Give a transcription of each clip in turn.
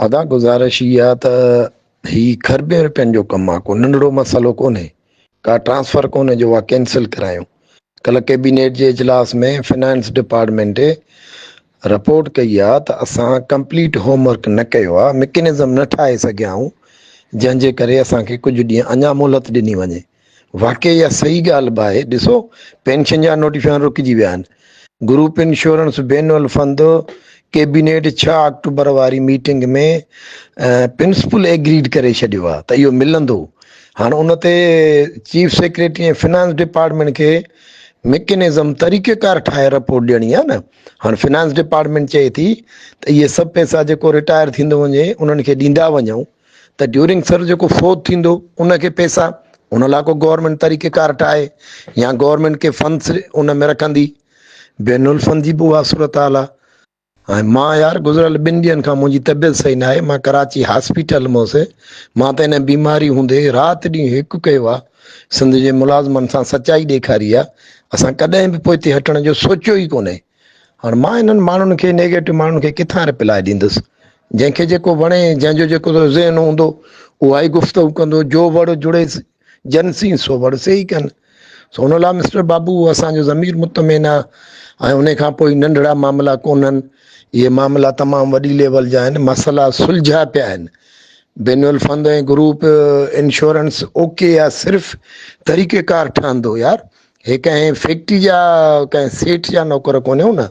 ادا گذارش هي آ ته هي کربين روپين جو ڪم آ ڪو ننڍڙو مسئلو ڪونهي ڪا ٽرانسفر ڪونهي جو اها ڪينسل ڪرايون ڪلهه ڪيبينيٽ جي اجلاس ۾ فنانس ڊپارٽمينٽ رپورٽ ڪئي آ ته اسان ڪمپليٽ هوم ورڪ نه ڪيو آ مڪينزم نه ٺاهي سگهيا آهيون جنهن جي ڪري اسان کي ڪجهه ڏينهن اڃا مهلت ڏني وڃي واقعي اها صحيح ڳالهه به آهي ڏسو پينشن جا نوٽيفڪيشن رڪجي ويا آهن گروپ انشورنس بين الفند ڪيبينيٽ 6 آڪٽوبر واري ميٽنگ ۾ پرنسپل ايگريڊ ڪري ڇڏيو آهي ته اهو ملندو هاڻ ان تي چيف سيڪريٽري ۽ فنانس ڊپارٽمينٽ کي ميڪنزم طريقيڪار ٺاهي رپورٽ ڏيڻي آهي نه هاڻ فنانس ڊپارٽمينٽ چئي ٿي ته اهي سڀ پئسا جيڪو رٽائر ٿيندو وڃي انهن کي ڏيندا وڃون ته ڊيورنگ سر جيڪو فوت ٿيندو ان کي پئسا ان لاء ڪو گورنمينٽ طريقه ڪار ٺاهي يا گورنمينٽ کي فنڊس ان ۾ رکندي بين الفند جي به اها صورتحال آهي ۽ مان يار گذريل ٻن ڏينهن کان منهنجي طبيعت صحيح نه آهي مان ڪراچي هاسپيٽل ۾ هوس مان ته ان بيماري هوندي رات ڏينهن هڪ ڪيو آهي سنڌ جي ملازمن سان سچائي ڏيکاري آهي اسان ڪڏهن به پوئتي هٽڻ جو سوچيو ئي ڪونهي هاڻ مان انهن ماڻهن کي نيگيٽو ماڻهن کي ڪٿان رپلائي ڏيندس جنهن کي جيڪو وڻي جنهن جو جيڪو ذهن هوندو اها ئي گفتگو ڪندو جو وڙ جڙي جن سين سو وڙ سي ئي ڪن سو ان لاء مسٽر بابو اسان جو ضمير مطمئن آ ۽ ان کان پوء ننڍڙا معاملا ڪونهن اهي معاملا تمام وڏي ليول جا آهن مسئلا سلجھيا پيا آهن بين الفند ۽ گروپ انشورنس اوڪي آ صرف طريقيڪار ٺهندو يار هي ڪنهن فيڪٽري جا ڪنهن سيٺ جا نوڪر ڪونهيون نه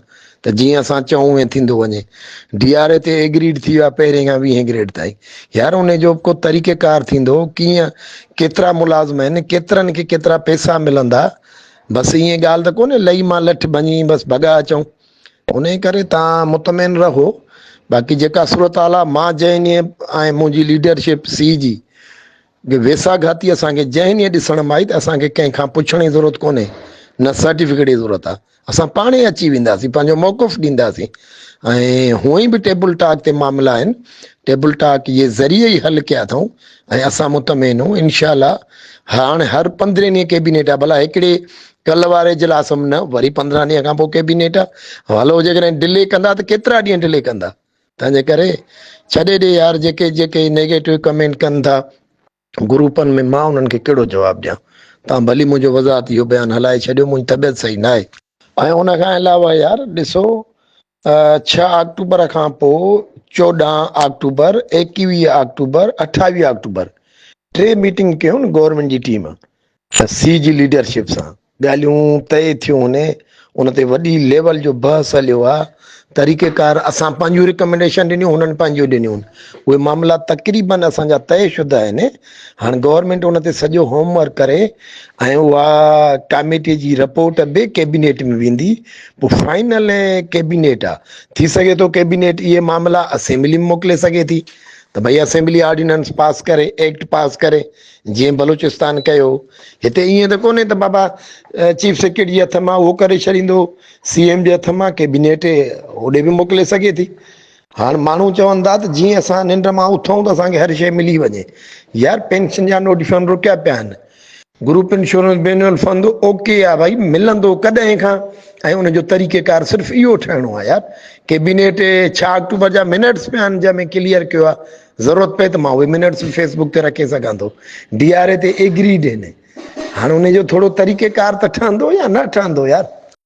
ته جيئن اسان چئون ائين ٿيندو وڃي. ڊي آر اي تي اي گريڊ ٿي ويو آهي پهرين کان ويهين گريڊ تائين. يار انهي جو به ڪو طريقه ڪار ٿيندو ڪيئن ڪيترا ملازم آهن ڪيترن کي ڪيترا پئسا ملندا بس ائين ڳالهه ته ڪونهي لئي مان لٺ ڀڃي بس ڀڳا اچون. انهي ڪري توهان مطمئن رهو باقي جيڪا صورتحال آهي مان جنهن ڏينهن ۽ منهنجي ليڊرشپ سي جي جي ويساهه گهاتي اسان کي جنهن ڏينهن ڏسڻ ۾ آئي ته اسان کي ڪنهن کان پڇڻ جي ضرورت ڪونهي نه سرٽيفڪيٽ جي ضرورت آهي اسان پاڻ ئي اچي وينداسين پنهنجو موقف ڏينداسين ۽ هونئن به ٽيبل ٽاڪ تي معاملا آهن ٽيبل ٽاڪ جي ذريعي ئي حل ڪيا اٿئون ۽ اسان مطمئن آهيون انشاء الله هاڻ هر 15 ڏينهن ڪيبينيٽ آهي ڀلا هڪڙي ڪل واري اجلاس ۾ نه وري 15 ڏينهن کان پوء ڪيبينيٽ آهي هلو جيڪڏهن ڊلي ڪندا ته ڪيترا ڏينهن ڊلي ڪندا تنهنجي ڪري ڇڏي ڏي يار جيڪي جيڪي نيگيٽو ڪمينٽ ڪن ٿا گروپن ۾ مان انهن کي ڪهڙو جواب ڏيان تان ڀلي منهنجو وضاحت اهو بيان هلائي ڇڏيو منهنجي طبيعت صحيح ناهي. ۽ ان کان علاوه يار ڏسو 6 آڪٽوبر کان پوء 14 آڪٽوبر 21 آڪٽوبر 28 آڪٽوبر ٽي ميٽنگ ڪيون گورنمينٽ جي ٽيم سي جي ليڊرشپ سان ڳالهيون طئي ٿيون هن ان تي وڏي ليول جو بحث هليو آ طريقه ڪار اسان پنهنجون ريڪمينڊيشن ڏنيون هنن پنهنجون ڏنيون اهي معاملا تقريبن اسان جا طئي شده آهن هاڻ گورنمينٽ ان تي سڄو هوم ورڪ ڪري ۽ اها ڪاميٽي جي رپورٽ به ڪيبينيٽ ۾ ويندي پوء فائنل ڪيبينيٽ آ ٿي سگهي ٿو ڪيبينيٽ اهي معاملا اسيمبلي ۾ موڪلي سگهي ٿي ته ڀئي اسيمبلي آرڊيننس پاس ڪري ايڪٽ پاس ڪري جيئن بلوچستان ڪيو. هتي ائين ته ڪونهي ته بابا چيف سيڪريٽري جي هٿ مان اهو ڪري ڇڏيندو، سي ايم جي هٿ مان ڪيبينيٽ هوڏي به موڪلي سگهي ٿي. هاڻ ماڻهو چون ٿا ته جيئن اسان ننڊ مان اٿون ته اسان کي هر شيء ملي وڃي. يار پينشن جا نوٽيفڪيشن رڪيا پيا آهن. گروپ انشورنس بينول فند اوڪي آ ڀائي ملندو ڪڏهن کان ۽ ان جو طريقيڪار صرف اهو ٺهڻو آ يار. ڪيبينيٽ 6 آڪٽوبر جا منٽس پيا آهن جنهن ۾ ڪليئر ڪيو آ. ضرورت پئي ته مان اهي منٽس به فيس بڪ تي رکي سگهان ٿو. ڊي آر اي تي ايگريڊ آهن. هاڻ ان جو ٿورو طريقيڪار ته ٺهندو يا نه ٺهندو يار.